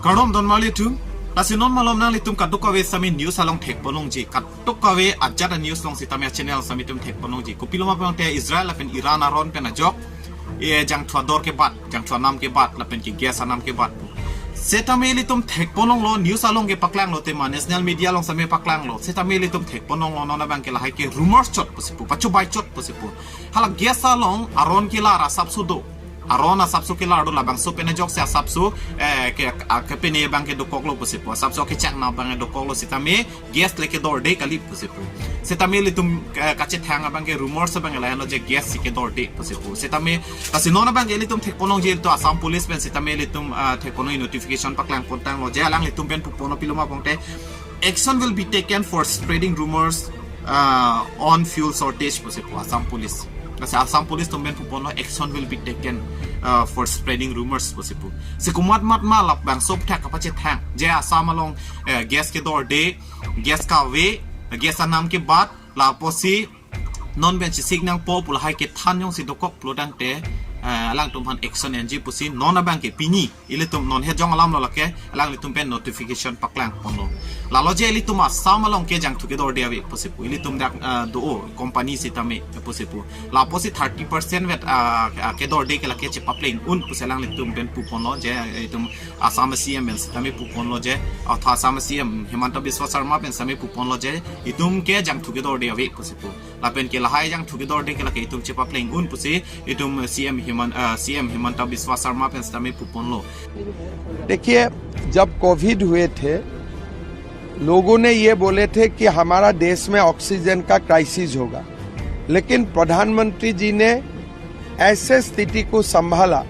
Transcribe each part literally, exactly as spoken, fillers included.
Kardom don marli atum. Lasi non malom nanglitum kadokave sitame news along thekponlongji. Kadokave ajat a-news along sitame channel sitame itum thekponlongji. Kopilo ma pulote Israel lapen Iran aron pen ajok, e, jangthu ador kebat, jangthu anam kebat, lapen ke gas anam kebat pu. Sitame ilitum thekponlonglo, news along kepaklanglo, tema national media along sitame paklanglo. Sitame ilitum thekponlonglo, non abang ke lahai ke rumors chot pusi pu, pachobai chot pusi pu. Hala gas along aron kelar asapso do. Aron asapso kelar do, labangso pen ajoksi asapso, eh, ke, a, kepine abang ke dokoklo pusi pu. Asapso kechak na abang dokoklo sitame gas le kedorde kali pusi pu. Sitame ilitum, eh, kachethang abang ke rumors abang lahenlo je gas si kedorde pusi pu. Sitame, lasi non abang ke ilitum thekponlongji, ilitum Assam Police pen sitame ilitum, ah, thekponlong notification paklangpontanglo je alanglitum pen puponlo, pilo ma pulote, "Action will be taken for spreading rumors, uh, on fuel shortage," pusi pu Assam Police. Lasi Assam Police atum pen puponlo, "Action will be taken, uh, for spreading rumors," pusi pu. Si komat mat ma labangso aphuthak kapachethang je Assam along, eh, gas kedorde, gas kave, gas anam kebat, lapusi non pen chesik nangpo pu lahai kethan jongsi dokok pulo tangte, eh, alangtum aphan action enji pusi non abang ke pini ilitum non hejong alamlo lake alanglitum pen notification paklangponlo. Lalo je ilitum Assam along ke jangthu kedorde ave pusi pu. Ilitum dak, eh, do company sitame pusi pu. Lapusi thirty percent vet, ah, ah, kedorde ke lake chepapleng un pusi alanglitum pen puponlo je, eh, itum Assam C M pen sitame puponlo je, ah, tha Assam C M Himanta Biswa Sarma pen sitame puponlo je, itum ke jangthu kedorde ave pusi pu. Lapen ke lahai jangthu kedorde ke lake itum chepapleng un pusi itum C M Himan-, ah, C M Himanta Biswa Sarma pen sitame puponlo. देखिए, जब कोविड हुए थे, लोगों ने ये बोले थे कि हमारा देश में ऑक्सीजन का क्राइसिस होगा, लेकिन प्रधानमंत्री जी ने ऐसे स्थिति को संभाला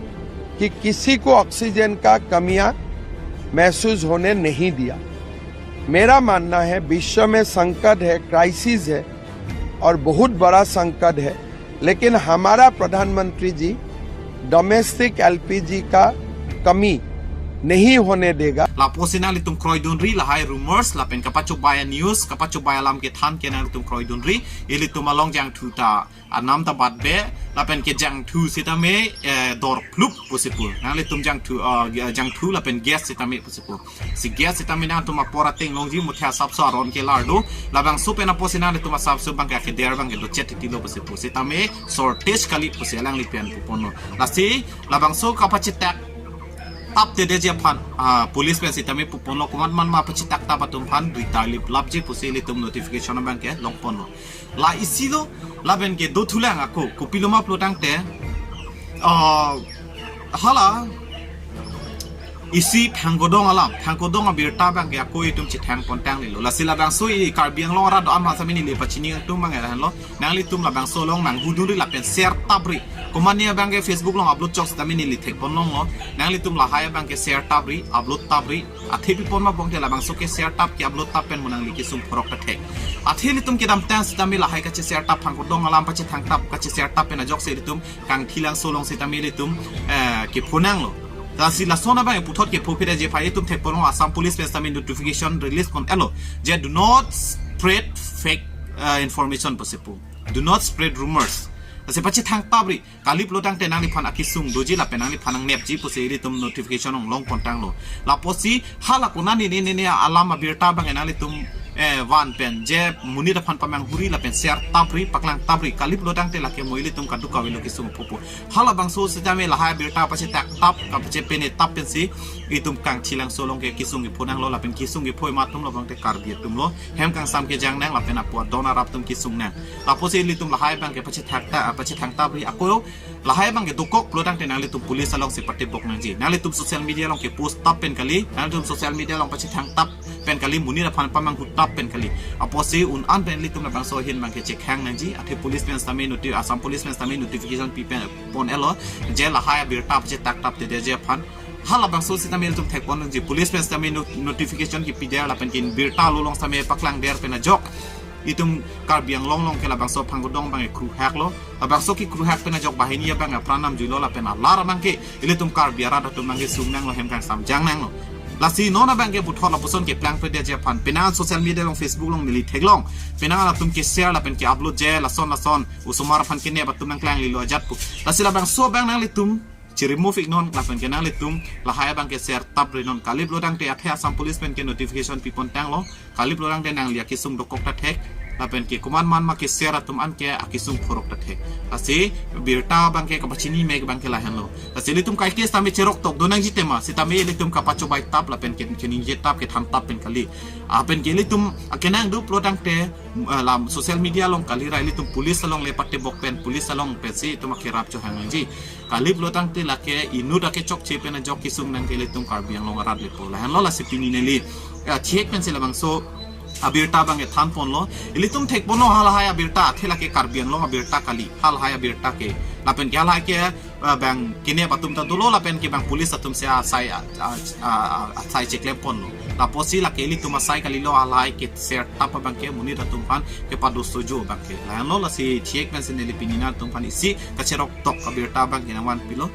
कि किसी को ऑक्सीजन का कमियां महसूस होने नहीं दिया। मेरा मानना है, विश्व में संकट है, क्राइसिस है और बहुत बड़ा संकट है, लेकिन हमारा प्रधानमंत्री जी डोमेस्टिक एलपीजी का कमी नहीं होने देगा। Lapusi nanglitum kroidunri lahai rumors lapen kapachobai a-news, kapachobai alam kethan ke nanglitum kroidunri. Ilitum along jangthu ta anam ta batbe, lapen ke jangthu sitame, eh, dor phlup pusi pu. Nanglitum jangthu, ah, jangthu lapen gas sitame pusi pu. Si gas sitame nangtum apor ateng longji, muthe asapso aron kelar do. Labangso pen apusi nanglitum asapso abang ke keder abang ke dochet titilo pusi pu. Sitame shortage kali pusi alangli pen puponlo. Lasi labangso kapachethak taptedeji aphan, ah, police pen sitame puponlo, komat mat ma pachethak tap atum aphan dui talip lapji pusi ilitum notification abang ke longponlo. La isi lo, lapen ke dothulang ako, kopilo ma pulo tangte, ah, hala isi phanggodong alam, phanggodong abirta abang ke ako itum chethangpontanglelo. Lasi labangso i Karbi Anglong arat do-an aphan sitame neli pachini atum abang lahenlo, nanglitum labangso along nanghudunri lapen share tapri. Komane abang ke Facebook along upload chok sitame neli thekponlonglo, nanglitum lahai abang ke share tapri, upload tapri. Athe pipon ma pulote labangso ke share tap ke upload tap pen mo nangli kesung phorok ta thek. Athe ilitum kedamtang sitame lahai kache share tap, phanggodong alam pachethang tap, kache share tap pen ajoksi ilitum Kangthilangso along sitame ilitum, eh, kephonanglo. Lasi lason abang puthot kephophitji aphan itum thekponlo, Assam Police pen sitame notification release pon-etlo je do not spread fake, eh, information pusi pu. Do not spread rumors. Lasi pachethang tapri. Kalip lo tangte nangliphan akesung doji lapen nangliphan nangnepji pusi ilitum notification along longpontanglo. Lapusi hala konane ne ne ne alam abirta abang nanglitum, eh, van pen je monit aphan pamanghuri lapen share tapri, paklang tapri. Kalip lo tangte lake mo ilitum kadokave lo kesung phopo. Halabangso sitame lahai abirta pachethak tap, kapachepene tap pensi itum Kangthilangso along ke kesung kephonanglo lapen kesung kephoi ma atum lo abang te Karbi atum lo. Hem kangsam kejang nang lapen apo adon arap atum kesung nang. Lapusi ilitum lahai abang ke pachethak ta, pachethang tapri ako lahai abang ke dokok pulo tangte nanglitum police alongsi patebok nangji. Nanglitum social media along kepost tap pen kali, nanglitum social media along pachethang tap pen kali, monit aphan pamanghu tap pen kali. Apusi un-an pen ilitum labangso ahin abang ke chekhang nangji. Athe police pen sitame noti-, Assam Police pen sitame notification pi pen pon-etlo je lahai abirta pachethak taptedeji aphan. Halabangso sitame ilitum thekponlongji, police pen sitame no-, notification kepidet lapen ke birta lo along sitame paklangdet pen ajok itum Karbi Anglong along ke labangso phanggodong abang kruhaklo. Labangso kekruhak pen ajok banghini abang apran namjuilo lapen alar abang ke ilitum Karbi arat atum abang kesung nanglo, hem kangsam jang nanglo. Lasi non abang ke puthot lapuson keplangpledeji aphan penang social media along, Facebook along neli theklong, penang atum ke share lapen ke upload je lason lason osomar aphan kenep atum nangklanglelo ajat pu. Lasi labangso abang nanglitum chiremove iknon lapen ke nanglitum lahai abang ke share tap renon. Kali pulo tangte athe Assam Police pen ke notification pipon tanglo. Kali pulo tangte nangli akesung dokok ta thek. Lapen ke komat man ma ke share atum an ke akesung phorok ta thek. Lasi birta abang ke kapachini mek abang ke lahenlo. Lasi ilitum kai case tame cherok tok do nangji tema. Sitame ilitum kapachobai tap lapen ke chiningje tap kethan tap pen kali. Lapen ke ilitum akenang do pulo tangte, eh, lam social media along kali ra ilitum police along le patebok pen police along pensi itum akerap chohang nangji. Kali pulo tangte lake inut ake chokche pen ajok kesung nang ke ilitum Karbi Anglong arat lepo. Lahenlo lasi pini neli, eh, chek pensi labangso abirta abang kethan ponlo. Ilitum thek ponlo halahai abirta athe lake Karbi Anglong abirta kali. Halahai abirta ke. Lapen ke halahai ke, eh, bang kene atum ta dolo lapen ke bang police atum si asai, ah, ah, ah, asai cheklem ponlo. Lapusi lake ilitum asai kalilo halahai ke share tap abang ke monit atum aphan kepado sojo abang ke. Lahenlo lasi chek pensi neli pini nangtum aphan isi kacherok tok abirta abang ke nangvan pilo.